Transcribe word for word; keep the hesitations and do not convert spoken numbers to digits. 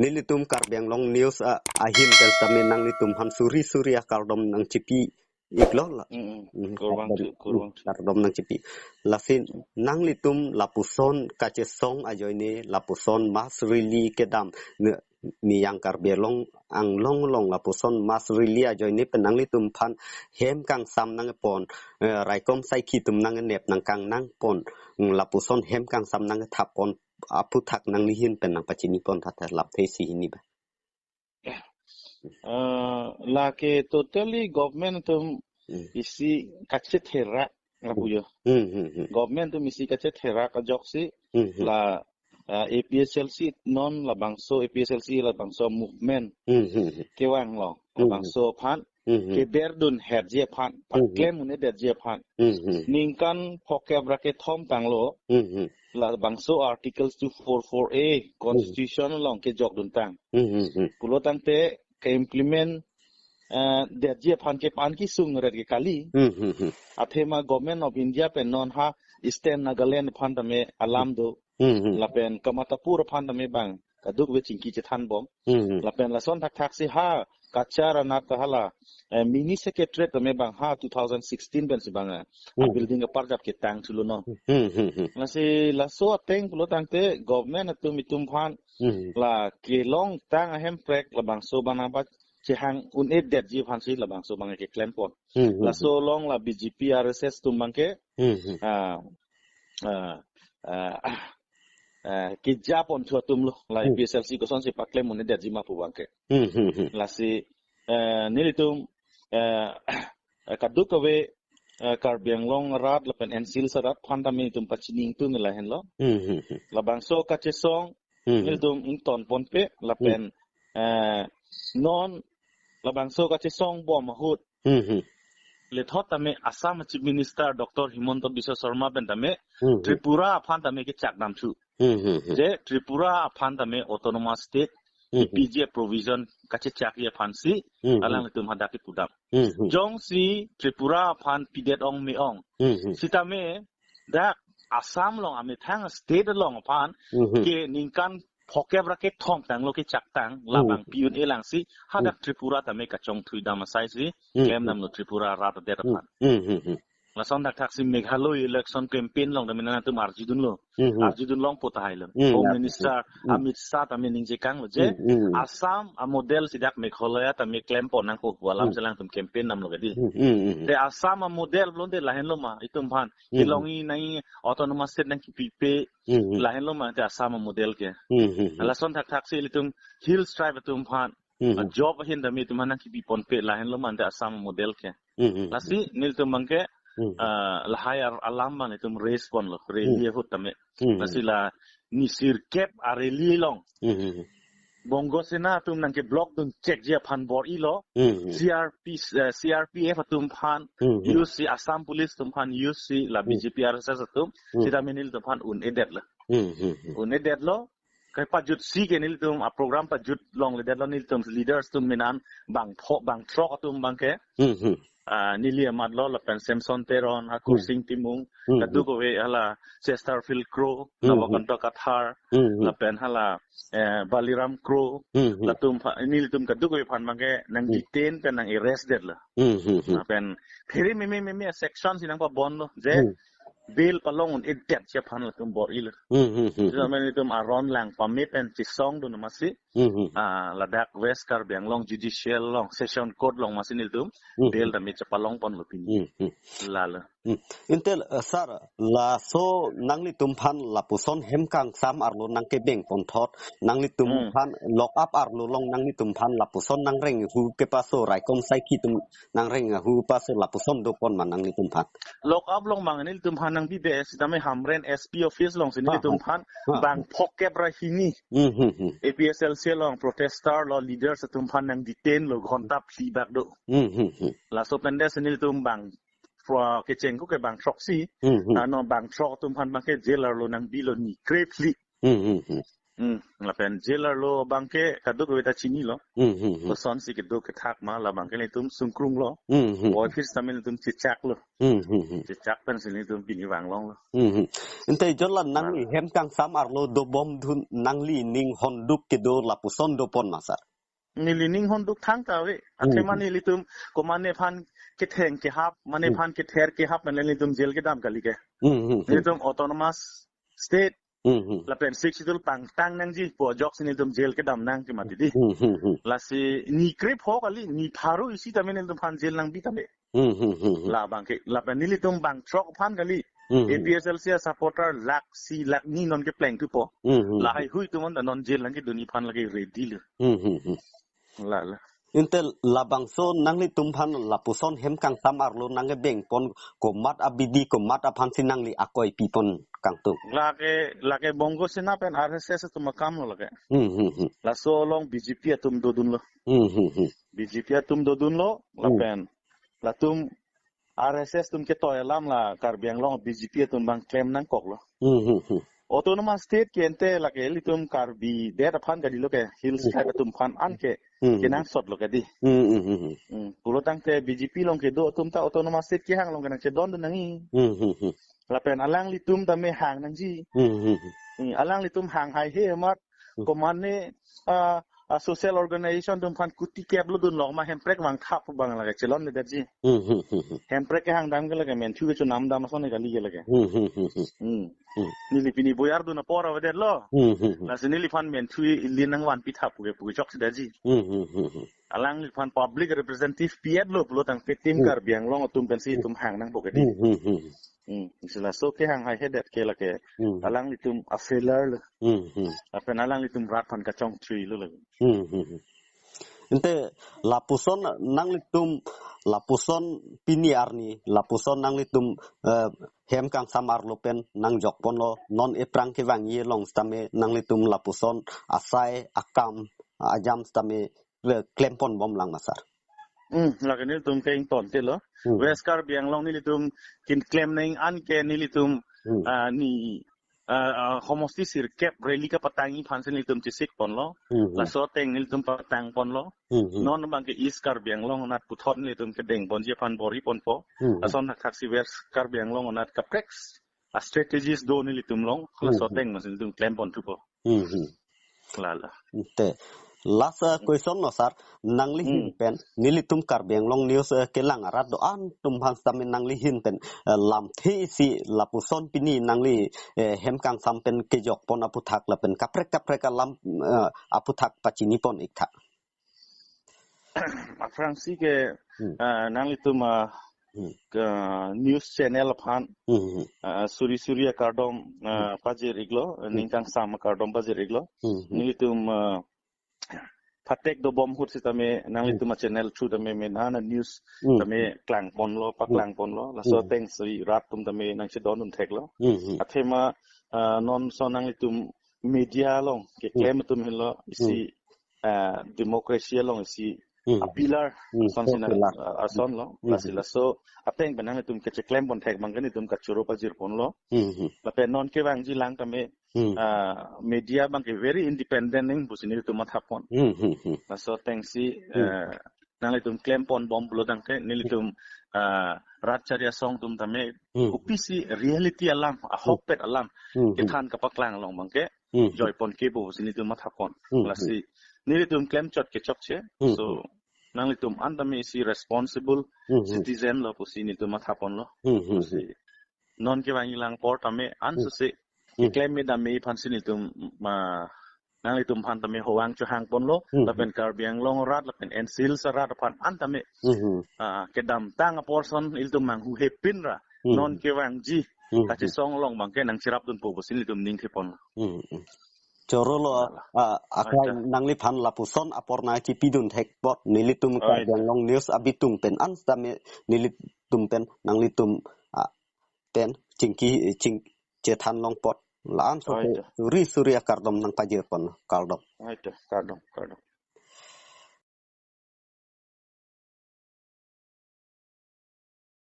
ilitum Karbi Anglong News a, ahin pen tame nanglitum aphan suri suri akardom nangchipi iklo la. Mm, mm. Mm, kurvangthu, kardom, kurvangthu. Kardom nangchipi. Lasi nanglitum lapuson kachesong ajoine lapuson mass rally kedam ne, Niyang Karbi Anglong, Anglong along lapuson mass rally ajoine pen nanglitum aphan hem kangsam nangpon, eh, raikom saikhi atum nangnep nangkang nangpon, mm, lapuson hem kangsam nangthap pon aphuthak nangli ahin pen nangpachini pon thatha lamthe isi hini ba. Eh, lake totally government atum Hmm. isi kachetherak lapu jo. Hmm, hmm, hmm. Government atum isi kachetherak ajoksi Hmm, hmm. la, ah, A P H L C non labangso A P H L C labangso movement Hmm, hmm, hmm. kevang lo. Hmm, hmm. Labangso aphan Hmm, hmm. keberdun herji aphan, Hmm, hmm. paklem un-edetji aphan. Hmm, hmm. Ningkan phokep ra kethom tanglo. Hmm, hmm. Labangso Articles two four four A Constitution along kejok duntang. Hmm, hmm, hmm. Pulo tangte ke-implement, eh, detji aphan ke pan kesung ret ke kali. Hmm, hmm, hmm. Athema Government of India pen non ha Eastern Nagaland aphan tame alam do. Hmm, hmm. Lapen Kamatapur aphan tame bang kadokave chingki chethan bom. Hmm, hmm. Lapen lason thakthaksi ha Cachar anat ta hala, eh, mini secretariat tame bang ha two thousand sixteen pensi bang, eh, Hmm. building aparjap ketang thulo non. Hmm, hmm, hmm. Lasi laso ateng pulo tangte government atum itum aphan Hmm. la kelongtang ahemprek labangso bang nangpachehang un-edetji aphansi labangso bang keklem pon. Hmm, hmm, Laso hmm. along la B J P R S S atum bang ke, Hmm, hmm. ah, ah, ah, ah, keja ponthu atum lo, la Hmm. A P H L C kosonsi paklem un-edetji ma pu bang ke. Hmm, hmm, hmm. Lasi, eh, nelitum, eh, eh, kadokave, eh, Karbi Anglong arat lapen N C Hills arat aphan tame itum pachini ingtung lahenlo. Hmm, hmm, hmm. Labangso kachesong Hmm. nelitum ington ponpe lapen, Hmm. eh, non labangso kachesong bom ahut Hmm, hmm. lethot tame Assam Chief Minister Doctor Himanta Biswa Sarma pen tame Hmm, hmm. Tripura aphan tame kechak damthu. Hmm, hmm, hmm. Je Tripura aphan tame autonomous state Hmm, hmm. P G provision kachechakji aphansi Hmm, hmm. alanglitum hadak kepudam. Hmm, hmm. Jongsi Tripura aphan pidet ong me-ong. Hmm, hmm. Sitame dak Assam along amethang state along aphan Hmm, hmm. ke ningkan phokep ra kethom tanglo kechaktang labang Hmm. pi un-e langsi hadak Hmm. Tripura tame kachongthui dam asaisi Hmm, klem hmm. damlo Tripura arat adet Hmm. aphan. Hmm, hmm, hmm. Lason thakthaksi Meghalaya election campaign along tame nangtum arjudunlo. Hmm, hmm. Arjudun longpo tahai lo. Hmm, Home ya. Minister Hmm. Amit Shah tame ningje kanglo je Hmm, hmm. Assam amodel si dak Meghalaya tame klem pon nangkok pu alam Hmm. si alangtum campaign damlo kedi. Hmm, hmm, hmm, hmm. Te Assam amodel pulote lahenlo ma itum aphan Hmm, hmm. kelongji nangji autonomous state nangkepipe Hmm, hmm. lahenlo ma te Assam amodel ke. Hmm, hmm, hmm. Lason thakthaksi ilitum Hills tribe atum aphan Hmm, hmm. job ahin tame itum aphan nangkepi ponpe lahenlo ma te Assam amodel ke. Hmm, hmm, hmm. Lasi nelitum bang ke, Hmm. ah, lahai ar-, alam bang itum raise ponlo, rally Hmm. ahut tame. Hmm. Lasi la nisirkep a-rally along Hmm, hmm, hmm. Bongo Sena atum nangkeblock dun chekji aphan bor-ilo. Hmm, hmm. C R P, eh, C R P F atum aphan Hmm, hmm. use si, Assam Police atum aphan use si, la Hmm. B J P R S S atum Hmm. sitame nelitum aphan un-edetlo. Hmm, hmm, hmm. Un-edetlo. Kepajutsi ke nelitum a-program pajut longledetlo nelitum leaders atum minan bang pho, bang throk atum bang ke. Hmm, hmm. Ah, neli amatlo lapen Samson Teron, ha Hmm. Kursing Timung, Hmm, hmm. kadokave hala Chesterfield Kro, Hmm, hmm. Nabakanta Kathar, Hmm, hmm. lapen hala, eh, Baliram Kro, Hmm, hmm. latum pha-, nelitum kadokave aphan bang ke nang Hmm. detain pen nang arrest detlo. Hmm, hmm, hmm. Lapen phere meme meme section si nangpabonlo je Hmm. bail palong un-edetji aphan latum bor-ilo. Hmm, hmm, hmm, Sitame hmm. nelitum aron lang pame pen chesongdun amatsi, Hmm, hmm. ah, ladak West Karbi Anglong Judicial along, Session Court along amatsi nelitum Hmm, bail hmm. tame chepalong ponlo pini. Hmm, hmm. Lalo. Hmm. Ante, eh, sir, laso nanglitum aphan lapuson hem kangsam arlo nangkebeng ponthot, nanglitum Hmm. aphan lock up arlo along nanglitum aphan lapuson nangreng hu kepaso raikom saikhi atum nangreng hu paso lapuson do pon ma nanglitum aphan? Lock up along ma nelitum aphan nangbibe sitame Hamren S P office alongsi Ha, nelitum ha. aphan Ha, bang ha. phokep ra hini Hmm, hmm, hmm. A P H L C along protester lo, leaders atum aphan nang detain lo ghonta phli bak do. Hmm, hmm, hmm. Laso pen desi nelitum bang pro-, kecheng ko ke bang throksi. Hmm, hmm. Ano bang throk atum aphan bang ke jail arlo nangbilo ni krephli. Hmm, hmm, hmm. Hmm, lapen jail arlo abangke kadokave ta chinilo. Hmm, hmm, hmm. Kosonsi kedo kethak ma labangke nelitum sungkrunglo. Hmm, hmm, hmm. Boy phir sitame nelitum chechaklo. Hmm, hmm, hmm. Chechak pensi nelitum pini vanglonglo. Hmm, hmm. Ante jon la nangli Ah. hem kangsam arlo dobomdun nangli ning honduk kedo lapuson dopon ma sir? Neli ning honduk thangta ave. Hmm. Athema nelitum komatne aphan ketheng kehap, mane Hmm. aphan kether kehap, mane nelitum jail kedam kali ke. Hmm, hmm, hmm. Nelitum autonomous state, Hmm, hmm. lapen Sixth Schedule pangtang nangji pu ajoksi nelitum jail kedam nang ke mati dei. Hmm, hmm, hmm. Lasi ni krepho kali, ni pharo isi tame nelitum aphan jail nangbi tame. Hmm, hmm, hmm, hmm. Labangke, lapen nelitum bang throk aphan kali. Hmm, hmm. A P H L C a-supporter lakh isi lakh hini non kepleng thupo. Hmm, hmm, hmm. Lahai hui atum anta non jail nangkedun aphan lake ready lo. Hmm, hmm, hmm. La, la. Ante labangso nanglitum aphan lapuson hem kangsam arlo nangkebengpon komat abidi komat aphansi nangli akoi pipon kangtung? Lake, lake Bongo Sena pen R S S atum akamlo lake. Hmm, hmm, hmm. Laso along B J P atum dodunlo. Hmm, hmm, hmm. B J P atum dodunlo, Hmm. lapen latum R S S atum ketoi alam la Karbi Anglong B J P atum abang klem nangkoklo. Hmm, hmm, hmm. Autonomous state ke ante lake ilitum Karbi det aphan kalilo ke, hills Hmm. tribe atum aphan anke Hmm. kenangsotlo ke dei. Hmm, hmm, hmm, hmm. Hmm, pulo tangte B J P along kedo atum ta autonomous state kehang along kenangchedondun nangji. Hmm, hmm, hmm. Lapen alanglitum tame hang nangji. Hmm, hmm, hmm. Hmm, alanglitum hang haihe amat Hmm. komatne, ah, ah, social organization atum aphan kuti keplo dunlok ma, Hemprek vangthap abang lake chelongledetji. Hmm, hmm, hmm, hmm. Hemprek kehang dam ke lake menthu kechonamdam ason kali ke lake. Hmm, hmm, hmm, hmm. Hmm. Hmm. Neli pini boyar dun apor avedetlo. Hmm, hmm, hmm. Lasi neliphan menthu ili nangvanpi thap puke puke chokchedetji. Hmm, hmm, hmm, hmm. Alangliphan public representative pi-etlo pulo tangte tim Hmm. Karbi Anglong atum pensi Hmm. itum hang nangpo ke dei. Hmm, hmm, hmm. Hmm, si laso kehang haihedet ke lake Hmm. alanglitum a-failure lo. Hmm, hmm. Lapen alanglitum rat aphan kachongthuilo lake. Hmm, hmm, hmm. Ante lapuson nanglitum, lapuson pini arni, lapuson nanglitum, eh, hem kangsam arlo pen nangjokponlo, non ephrang kevangji along sitame nanglitum lapuson asai akam ajam sitame, eh, klemponbomlang ma sir? Hmm, lake nelitum ke ingtontelo. Hmm. West Karbi Anglong nelitum keklem nang anke nelitum, Hmm. ah, ni, ah, ah, homosti sirkep rally kapatangji aphansi nelitum chesikponlo. Hmm, hmm. Laso ateng nelitum patangponlo. Hmm, hmm. Non abangke East Karbi Anglong anat puthot nelitum kedengponji aphan bor-iponpo. Hmm, hmm. Lason thakthaksi West Karbi Anglong anat kaprek a-strategies do nelitum along. Hmm, Laso hmm. ateng mas nelitum klemponthupo. Hmm, hmm. La, la. Ante last, uh, Hmm. question lo sir, nangli Hmm. hin pen, nelitum Karbi Anglong News, uh, kelang arat do-an atum aphan sitame nangli hin pen, uh, lamthe isi lapuson pini nangli, uh, hem kangsam pen kejokpon aphuthak lapen kaprek kaprek alam, uh, aphuthak pachinipon ik tha. Aphrangsi ke, Hmm. uh, nanglitum, uh, Hmm. ke news channel aphan, Hmm, hmm. uh, suri suri akardom, uh, Hmm. pajir iklo, Hmm. ning kangsam akardom pajir iklo. Hmm, hmm. Nelitum, uh, phatek dobom ahut sitame nanglitum Hmm. a-channel through tame mena na news Hmm. tame klangponlo, Hmm. paklangponlo. Laso Hmm. atengsi rat atum tame nangchedondun theklo. Hmm, hmm. Athema, uh, non ason nanglitum media along keklem Hmm. atum henlo isi Hmm. ah, democracy along isi Hmm. a-pillar Hmm. asonsi na, Pillar. ah, asonlo. Hmm. Lasi laso ateng pen nanglitum kecheklempon thek abangke nelitum kachoro pajirponlo. Hmm. Hmm. Lapen non kevangjilang tame, Hmm. ah, media abangke very independent nang pusi nelitum mathapon. Hmm. Hmm. Hmm. Laso atengsi, Hmm. ah, nanglitum klemponbom pulo tangte nelitum, ah, rat chari asong atum tame Hmm. kopisi reality alam, Hmm. ahokpet alam Hmm. Hmm. kethan kapaklang along abangke Hmm. joiponkepo pusi nelitum mathapon. Hmm. Lasi nelitum klemchot kechokche. Hmm. So, nanglitum an tame isi responsible Hmm. Hmm. citizen lo pusi nelitum mathaponlo. Hmm. Hmm. Lasi non kevangjilang apor tame an Hmm. sose Hmm. keklem me dam me aphansi nelitum ma nanglitum aphan tame hovang chohangponlo, Hmm. lapen Karbi Anglong arat, lapen N C Hills arat aphan an tame, Hmm. ah, kedamtang apor ason ilitum manghuhepin ra, Hmm. non kevangji, Hmm. kachesong along abangke nangcherapdunpo pusi nelitum ningthepon. Hmm. Chorolo, Alah. ah, aklai Acha. nangliphan lapuson apor nangchipidun thek apot, nelitum Oi, Karbi ta. Anglong News abitung pen an sitame nelitum pen, nanglitum, ah, pen chingki, ching, chethan long apot. La-an Oi, sose ta. suri suri akardom nangpajirpon, kardom. Oi, ta. Kardom, kardom.